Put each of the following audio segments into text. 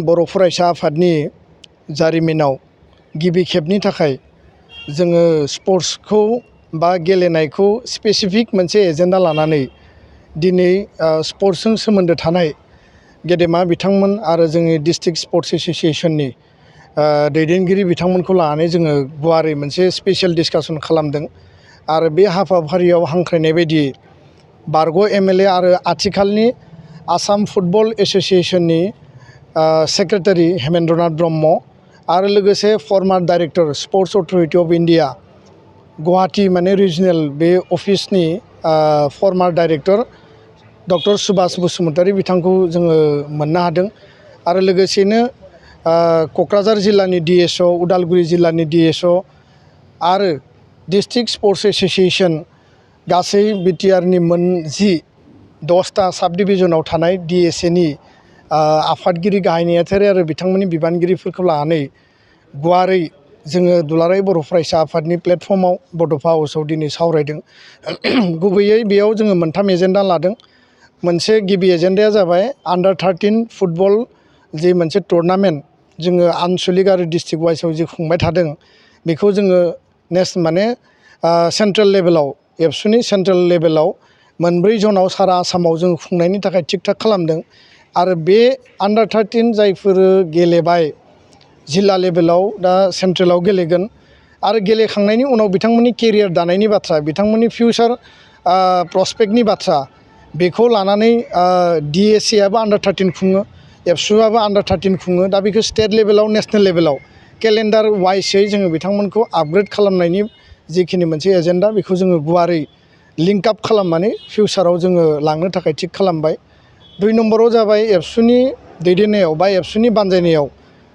बर' फरायसा आफादनि जारिमिनाव गिबि खेबनि थाखाय जोङो स्पर्ट्सखौ बा गेलेनायखौ स्पेसिफिक मोनसे एजेन्डा लानानै दिनै स्पर्ट्सजों सोमोन्दो थानाय गेदेमा बिथांमोन आरो जोंनि डिस्ट्रिक्ट स्पर्ट्स एस'सिएशननि दैदेनगिरि बिथांमोनखौ लानानै जोङो गुवारै मोनसे स्पेसियेल डिसकासन खालामदों आरो बे हाबाफारियाव हांख्रायनाय बायदि बारग' एमएलए आरो आथिखालनि आसाम फुटबल एस'सिएशननि सेक्रेटारि हेमेन्द्रनाथ ब्रह्म आरो लोगोसे फर्मार director sports authority of India Guwahati माने रिजनेल बे अफिसनि फर्मार डाइरेक्टर डक्टर सुभाष बसुमतारी बिथांखौ जोङो मोननो हादों आरो लोगोसेनो क'क्राझार जिल्लानि डिएसअ उदालगुरि जिल्लानि डिएसअ आरो डिस्ट्रिक्ट स्पर्ट्स एस'सिएशन गासै बिटिआरनि मोन 10टा साब डिभिजनाव थानाय डिएसएनि आफादगिरि गाहाय नेहाथारि आरो बिथांमोननि बिबानगिरिफोरखौ लानानै गुवारै जोङो दुलाराय बर' फरायसा आफादनि प्लेटफर्माव बड'फा हाउसआव दिनै सावरायदों गुबैयै बेयाव जोङो मोनथाम एजेन्डा लादों मोनसे गिबि एजेन्डाया जाबाय आन्डार 13 फुटबल जि मोनसे टुर्नामेन्ट जोङो आनसलिक आरो डिस्ट्रिक्ट वाइसआव जि खुंबाय थादों बेखौ जोङो माने सेन्ट्रेल लेभेलाव एबसुनि सेन्ट्रेल लेभेलाव मोनब्रै जनाव सारा आसामाव जों खुंनायनि थाखाय थिग थाक खालामदों आरो बे आन्डार 13 जायफोर गेलेबाय जिल्ला लेभेलाव दा सेन्ट्रेलाव गेलेगोन आरो गेलेखांनायनि उनाव बिथांमोननि केरियार दानायनि बाथ्रा बिथांमोननि फिउचार प्रस्पेक्टनि बाथ्रा बेखौ लानानै डिएसएआबो आन्डार 13 खुङो एबसुआबो आन्डार 13 खुङो दा बेखौ स्टेट लेभेलाव नेसनेल लेभेलाव केलेन्डार वाइसै जोङो बिथांमोनखौ आपग्रेड खालामनायनि जिखिनि मोनसे एजेन्डा बेखौ जोङो गुवारै लिंक आप खालामनानै फिउचाराव जोङो लांनो थाखाय थिग खालामबाय 2 नम्बराव जाबाय एबसुनि दैदेननायाव बा एबसुनि बानजायनायाव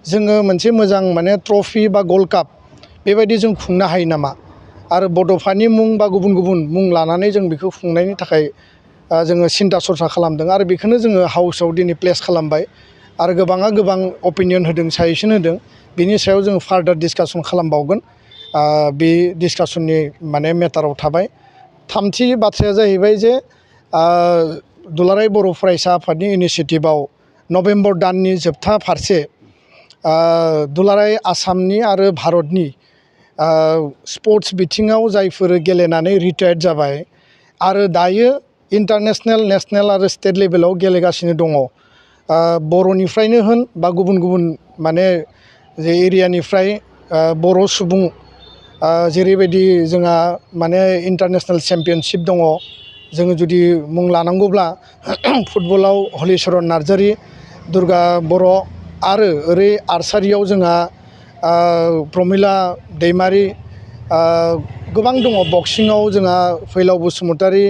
जोङो मोनसे मोजां माने ट्रफि बा गल्ड काप बेबायदि जों खुंनो हायो नामा आरो बड'फानि मुं बा गुबुन गुबुन मुं लानानै जों बेखौ खुंनायनि थाखाय जोङो सिन्था सरसा खालामदों आरो बेखौनो जोङो हाउसआव दिनै प्लेस खालामबाय आरो गोबाङा गोबां अपिनियन होदों साजेसन होदों बिनि सायाव जोङो फार्दार डिसकासन खालामबावगोन बे डिसकासननि माने मेटाराव थाबाय थामथि बाथ्राया जाहैबाय जे दुलाराय बर' फरायसा आफादनि इनिसियेटिभआव नभेम्बर दाननि जोबथा फारसे दुलाराय आसामनि आरो भारतनि स्पर्ट्स बिथिङाव जायफोर गेलेनानै रिटायार्ड जाबाय आरो दायो इन्टारनेसनेल नेसनेल आरो स्टेट लेभेलाव गेलेगासिनो दङ बर'निफ्रायनो होन बा गुबुन गुबुन माने जे एरियानिफ्राय बर' सुबुं जेरैबायदि जोंहा माने इन्टारनेसनेल चेम्पियनशिप दङ जोङो जुदि मुं लानांगौब्ला फुटबलाव हलिचरन नार्जारी दुर्गा बर' आरो ओरै आर्सारियाव जोंहा प्रमिला दैमारि गोबां दङ बक्सिङाव जोंहा फैलाव बसुमतारी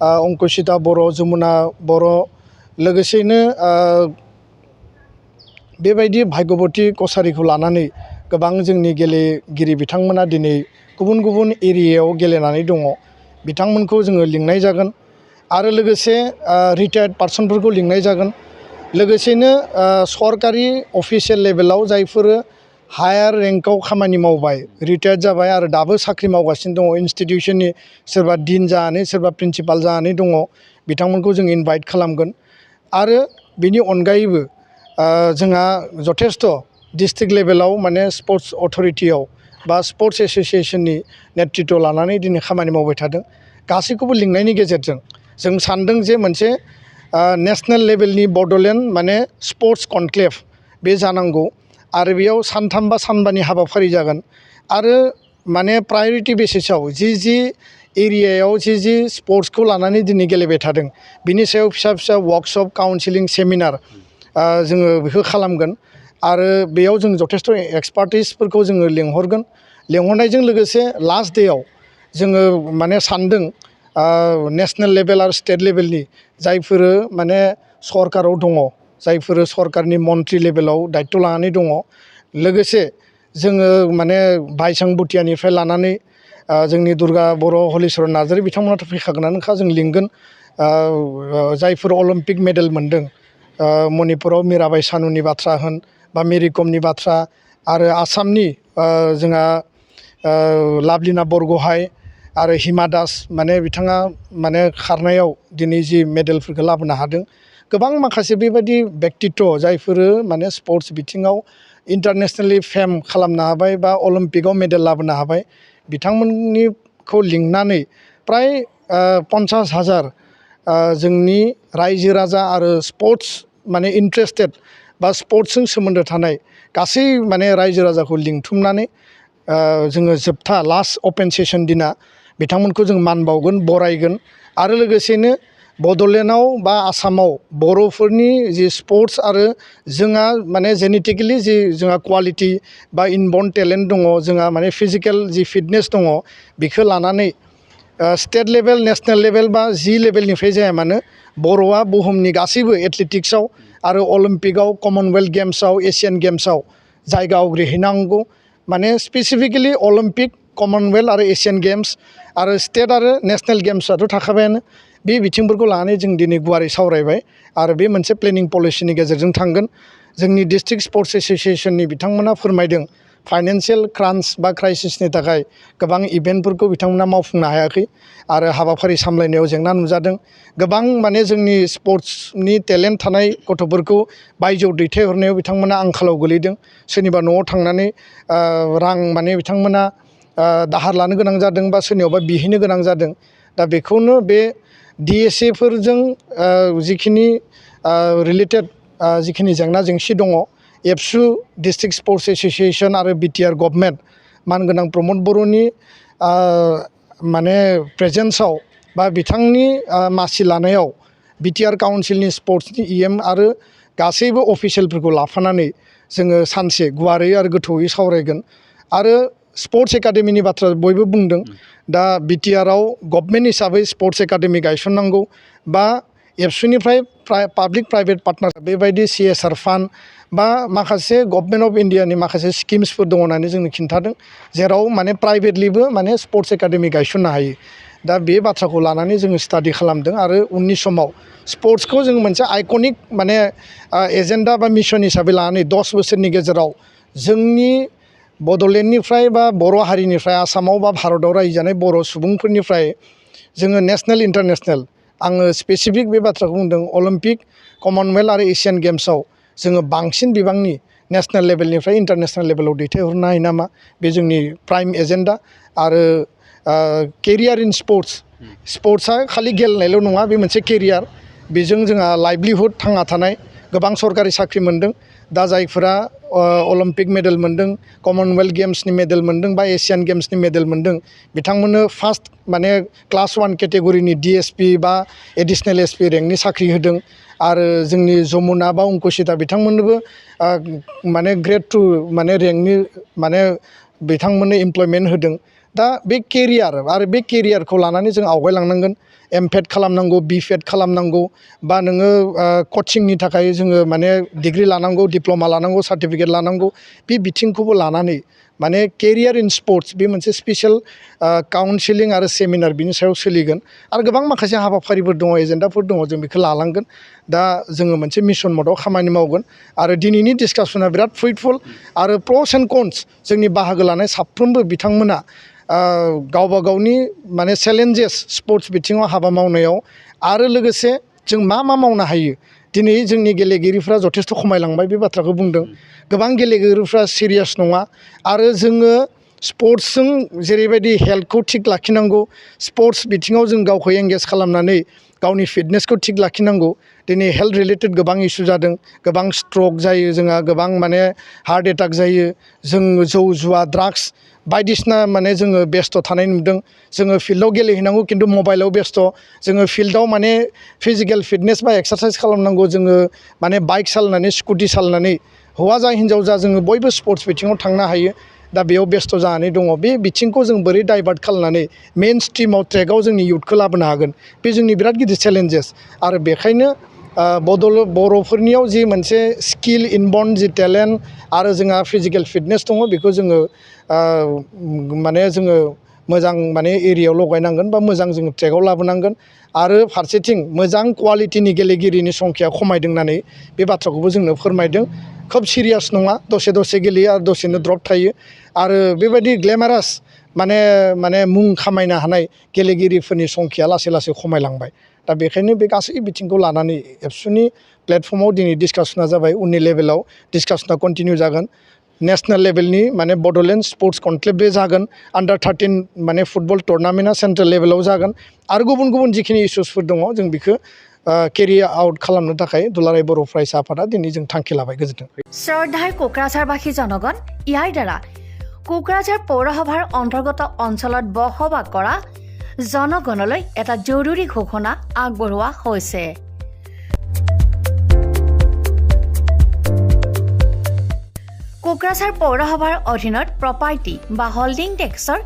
अंकुसिता बर' जमुना बर' लोगोसेनो बेबायदि भाग्यबती कसारिखौ लानानै गोबां जोंनि गेलेगिरि बिथांमोना दिनै गुबुन गुबुन एरियायाव गेलेनानै दङ बिथांमोनखौ जोङो लिंनाय जागोन आरो लोगोसे रिटायार्ड पार्सनफोरखौ लिंनाय जागोन लोगोसेनो सरकारि अफिसियेल लेभेलाव जायफोर हायार रेंकआव खामानि मावबाय रिटायार्ड जाबाय आरो दाबो साख्रि मावगासिनो दङ इन्सटिटिउसननि सोरबा डिन जानानै सोरबा प्रिन्सिपाल जानानै दङ बिथांमोनखौ जों इनभाइट खालामगोन आरो बेनि अनगायैबो जोंहा जथेस्थ' डिस्ट्रिक्ट लेभेलाव माने स्पर्ट्स अथरिटियाव बा स्पर्ट्स एस'सिएशननि नेतृत्व लानानै दिनै खामानि मावबाय थादों गासैखौबो लिंनायनि गेजेरजों जों सानदों जे मोनसे नेसनेल लेभेलनि बड'लेण्ड माने स्पर्ट्स कनक्लेभ बे जानांगौ आरो बेयाव सानथाम बा सानबानि हाबाफारि जागोन आरो माने प्रायरिटि बेसिसाव जि एरियायाव जि स्पर्ट्सखौ लानानै दिनै गेलेबाय थादों बिनि सायाव फिसा फिसा वार्कशप काउन्सिलिं सेमिनार जोङो बेखौ खालामगोन आरो बेयाव जों जथेस्थ' एक्सपार्टिसफोरखौ जोङो लेंहरगोन लेंहरनायजों लोगोसे लास्ट डेआव जोङो माने सानदों नेसनेल लेभेल आरो स्टेट लेभेलनि जायफोर माने सरकाराव दङ जायफोर सरकारनि मन्त्रि लेभेलाव दायित्व लानानै दङ लोगोसे जोङो माने बायसां भुटियानिफ्राय लानानै जोंनि दुर्गा बर' हलिचरन नार्जारी बिथांमोनाथ' फैखागोनानोखा जों लिंगोन जायफोर अलिम्पिक मेडेल मोनदों मणिपुराव मिराबाई सानुनि बाथ्रा होन बा मेरि कमनि बाथ्रा आरो आसामनि जोंहा लाभलिना बरग'हाय आरो हिमा दास माने बिथाङा माने खारनायाव दिनै जि मेडेलफोरखौ लाबोनो हादों गोबां माखासे बेबायदि व्यक्तित्व जायफोरो माने स्पर्ट्स बिथिङाव इन्टारनेसनेलि फेम खालामनो हाबाय बा अलिम्पिकआव मेडेल लाबोनो हाबाय बिथांमोननिखौ लिंनानै प्राय 50,000 जोंनि रायजो राजा आरो स्पर्ट्स माने इन्ट्रेस्टेड बा स्पर्ट्सजों सोमोन्दो थानाय गासै माने रायजो राजाखौ लिंथुमनानै जोङो जोबथा लास्ट अपेन सेसन दिना बिथांमोनखौ जों मान बावगोन बरायगोन आरो लोगोसेनो बड'लेण्डआव बा आसामाव बर'फोरनि जि स्पर्ट्स आरो जोंहा माने जेनेटिकेलि जि जोंहा क्वालिटि बा इनबर्न टेलेन्ट दङ जोंहा माने फिजिकेल जि फिटनेस दङ बेखौ लानानै स्टेट लेभेल नेसनेल लेभेल बा जि लेभेलनिफ्राय जाया मानो बर'आ बुहुमनि गासैबो एथलेटिक्सआव आरो अलिम्पिकआव कमनवेल्थ गेम्सआव एसियान गेम्सआव जायगा आवग्रिहैनांगौ माने स्पेसिफिकेलि अलिम्पिक कमनवेल्थ आरो एसियान गेम्स आरो स्टेट आरो नेसनेल गेम्सआथ' थाखाबायानो बे बिथिंफोरखौ लानानै जों दिनै गुवारै सावरायबाय आरो बे मोनसे प्लेनिं पलिसिनि गेजेरजों थांगोन जोंनि डिस्ट्रिक्ट स्पर्ट्स एस'सियेसननि बिथांमोना फोरमायदों फाइनान्सियेल क्रान्स बा क्राइसिसनि थाखाय गोबां इभेन्टफोरखौ बिथांमोना मावफुंनो हायाखै आरो हाबाफारि सामलायनायाव जेंना नुजादों गोबां माने जोंनि स्पर्ट्सनि टेलेन्ट थानाय गथ'फोरखौ बायजोआव दैथायहरनायाव बिथांमोना आंखालाव गोलैदों सोरनिबा न'आव थांनानै रां माने बिथांमोना दाहार लानो गोनां जादों बा सोरनियावबा बिहैनो गोनां जादों दा बेखौनो बे DSA फोरजों जिखिनि रिलेटेड जिखिनि जेंना जेंसि दङ एबसु डिस्ट्रिक्ट स्पर्ट्स एस'सियेसन आरो BTR गभर्नमेन्ट मानगोनां प्रमद बर'नि माने प्रेजेन्सआव बा बिथांनि मासि लानायाव BTR काउन्सिलनि स्पर्ट्सनि EM आरो गासैबो अफिसियेलफोरखौ लाफानानै जोङो सानसे गुवारै आरो गोथौयै सावरायगोन आरो स्पर्ट्स एकाडेमिनि बाथ्रा बयबो बुंदों दा BTRआव गभर्नमेन्ट हिसाबै स्पर्ट्स एकाडेमि गायसननांगौ बा एबसुनिफ्राय पाब्लिक प्राइभेट पार्टनारशिप बेबायदि CSR फान्ड बा माखासे गभर्नमेन्ट अफ इन्डियानि माखासे स्किम्सफोर दङ होननानै जोंनो खिन्थादों जेराव माने प्राइभेटलिबो माने स्पर्ट्स एकाडेमि गायसननो हायो दा बे बाथ्राखौ लानानै जोङो स्टाडि खालामदों आरो उननि समाव स्पर्ट्सखौ जों मोनसे आइकनिक माने एजेन्डा बा मिशन हिसाबै लानानै 10 बोसोरनि गेजेराव जोंनि बड'लेण्डनिफ्राय बा बर' हारिनिफ्राय आसामाव बा भारताव रायजो जानाय बर' सुबुंफोरनिफ्राय जोङो नेसनेल इन्टारनेसनेल आङो स्पेसिफिक बे बाथ्राखौ बुंदों अलिम्पिक कमनवेल्थ आरो एसियान गेम्सआव जोङो बांसिन बिबांनि नेसनेल लेभेलनिफ्राय इन्टारनेसनेल लेभेलाव दैथायहरनो हायो नामा बे जोंनि प्राइम एजेन्डा आरो केरियार इन स्पर्ट्सआ खालि गेलेनायल' नङा बे मोनसे केरियार बेजों जोंहा लाइभलिहुड थांना थानाय गोबां सरकारि साख्रि मोनदों दा जायफोरा अलिम्पिक मेडेल मोनदों कमनवेल्थ गेम्सनि मेडेल मोनदों बा एसियान गेम्सनि मेडेल मोनदों बिथांमोननो फार्स्ट माने क्लास 1 केटेगरिनि DSP बा एडिसनेल SP रेंकनि साख्रि होदों आरो जोंनि जमुना बा अंकुसिता बिथांमोननोबो माने ग्रेड 2 माने रेंकनि माने बिथांमोननो इमप्लयमेन्ट होदों दा बे केरियार आरो बे केरियारखौ लानानै जों आवगायलांनांगोन MPED खालामनांगौ BPED खालामनांगौ बा नोङो कचिंनि थाखाय जोङो माने डिग्री लानांगौ डिप्ल'मा लानांगौ सार्टिफिकेट लानांगौ बे बिथिंखौबो लानानै माने केरियार इन स्पर्ट्स बे मोनसे स्पेशल काउन्सिलिं आरो सेमिनार बिनि सायाव सोलिगोन आरो गोबां माखासे हाबाफारिफोर दङ एजेन्डाफोर दङ जों बेखौ लालांगोन दा जोङो मोनसे मिशन मदआव खामानि मावगोन आरो दिनैनि डिसकासना बिराद फ्रुइटफुल आरो प्र'स एन्ड कन्स जोंनि बाहागो लानाय साफ्रोमबो बिथांमोना गावबा गावनि माने चेलेन्जेस स्पर्ट्स बिथिङाव हाबा मावनायाव आरो लोगोसे जों मा मावनो हायो दिनै जोंनि गेलेगिरिफ्रा जथेस्थ' खमायलांबाय बे बाथ्राखौ बुंदों गोबां गेलेगिरिफ्रा सिरियास नङा आरो जोङो स्पर्ट्सजों जेरैबायदि हेल्थखौ थिग लाखिनांगौ स्पर्ट्स बिथिङाव जों गावखौ एंगेज खालामनानै गावनि फिटनेसखौ थिग लाखिनांगौ दिनै हेल्थ रिलेटेड गोबां इसु जादों गोबां स्ट्रक जायो जोंहा गोबां माने हार्ट एटाक जायो जों जौ जुवा ड्राग्स बायदिसिना माने जोङो बेस्थ' थानाय नुदों जोङो फिल्डआव गेलेहैनांगौ खिन्थु मबाइलाव बेस्थ' जोङो फिल्डआव माने फिजिकेल फिटनेस बा एक्सारसाइस खालामनांगौ जोङो माने बाइक सालायनानै स्कुटि सालायनानै हौवा जा हिनजाव जा जोङो बयबो स्पर्ट्स बिथिङाव थांनो हायो दा बेयाव बेस्थ' जानानै दङ बे बिथिंखौ जों बोरै डाइभार्ट खालामनानै मेन स्ट्रिमाव ट्रेकआव जोंनि इयुथखौ लाबोनो हागोन बे जोंनि बिराद गिदिर चेलेन्जेस आरो बेखायनो बर'फोरनियाव जि मोनसे स्किल इनबर्न जि टेलेन्ट आरो जोंहा फिजिकेल फिटनेस दङ बेखौ जोङो माने जोङो मोजां माने एरियायाव लगायनांगोन बा मोजां जोङो ट्रेकआव लाबोनांगोन आरो फारसेथिं मोजां क्वालिटिनि गेलेगिरिनि संख्याया खमायदों होननानै बे बाथ्राखौबो जोंनो फोरमायदों खोब सिरियास नङा दसे दसे गेलेयो आरो दसेनो द्रप थायो आरो बेबायदि ग्लेमारास माने मुं खामायनो हानाय गेलेगिरिफोरनि संख्याया लासै लासै खमायलांबाय दा बेखायनो बे गासै बिथिंखौ लानानै एबसुनि प्लेटफर्माव दिनै डिसकासना जाबाय उननि लेभेलाव डिसकासना कन्टिनिउ जागोन नेशनेल लेभेलनि माने बड'लेण्ड स्पर्ट्स कनक्लेभ बे जागोन आन्डार 13 माने फुटबल टुर्नामेन्टआ सेन्ट्रेल लेभेलाव जागोन आरो गुबुन गुबुन जिखिनि इस्युसफोर दङ जों बेखौ केरि आउट खालामनो थाखाय दुलाराय बर' फरायसा आफादा दिनै जों थांखि लाबाय गोजोन्थों শ্ৰদ্ধাৰ কোকৰাঝাৰবাসী জনগণ ইয়াৰ দ্বাৰা কোকৰাঝাৰ পৌৰসভাৰ অন্তৰ্গত অঞ্চলত বসবাস কৰা জনগণলৈ এটা জৰুৰী ঘোষণা আগবঢ়োৱা হৈছে কোকৰাঝাৰ পৌৰসভাৰ অধীনত প্ৰপাৰ্টি বা হোল্ডিং টেক্সৰ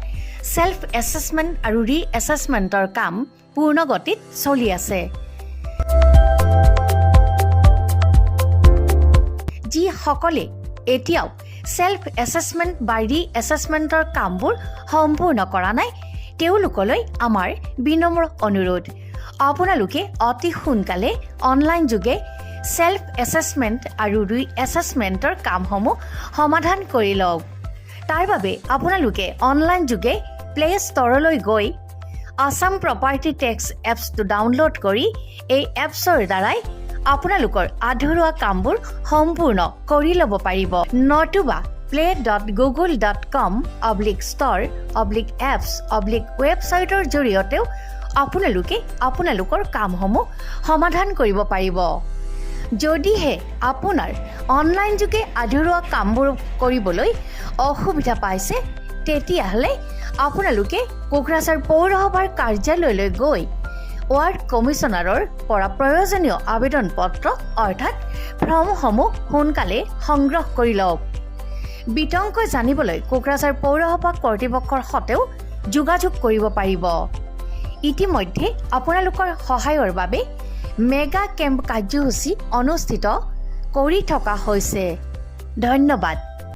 সেল্ফ এছেছমেণ্ট আৰু ৰি এছেছমেণ্টৰ কাম পূৰ্ণ গতিত চলি আছে যিসকলে এতিয়াও সেল্ফ এছেছমেণ্ট বা ৰি এছেছমেণ্টৰ কামবোৰ সম্পূৰ্ণ কৰা নাই তেওঁলোকলৈ আমাৰ বিনম্ৰ অনুৰোধ আপোনালোকে অতি সোনকালে অনলাইন যোগে সেল্ফ এছেছমেণ্ট আৰু ৰি এছেছমেণ্টৰ কামসমূহ সমাধান কৰি লওক তাৰ বাবে আপোনালোকে অনলাইন যোগে প্লে ষ্ট'ৰলৈ গৈ আসাম প্ৰপাৰ্টি টেক্স এপছটো ডাউনলোড কৰি এই এপছৰ দ্বাৰাই আপোনালোকৰ আধৰুৱা কামবোৰ সম্পূৰ্ণ কৰি ল'ব পাৰিব নতুবা play.google.com/store/apps/ৱেবছাইটৰ জৰিয়তেও আপোনালোকে আপোনালোকৰ কামসমূহ সমাধান কৰিব পাৰিব যদিহে আপোনাৰ অনলাইন যোগে আধৰুৱা কামবোৰ কৰিবলৈ অসুবিধা পাইছে তেতিয়াহ'লে আপোনালোকে কোকৰাঝাৰ পৌৰসভাৰ কাৰ্যালয়লৈ গৈ ৱাৰ্ড কমিছনাৰৰ পৰা প্ৰয়োজনীয় আবেদন পত্ৰ অৰ্থাৎ ফৰ্মসমূহ সোনকালে সংগ্ৰহ কৰি লওক বিতংকৈ জানিবলৈ কোকৰাঝাৰ পৌৰসভা কৰ্তৃপক্ষৰ সৈতেও যোগাযোগ কৰিব পাৰিব ইতিমধ্যে আপোনালোকৰ সহায়ৰ বাবে মেগা কেম্প কাৰ্যসূচী অনুষ্ঠিত কৰি থকা হৈছে ধন্যবাদ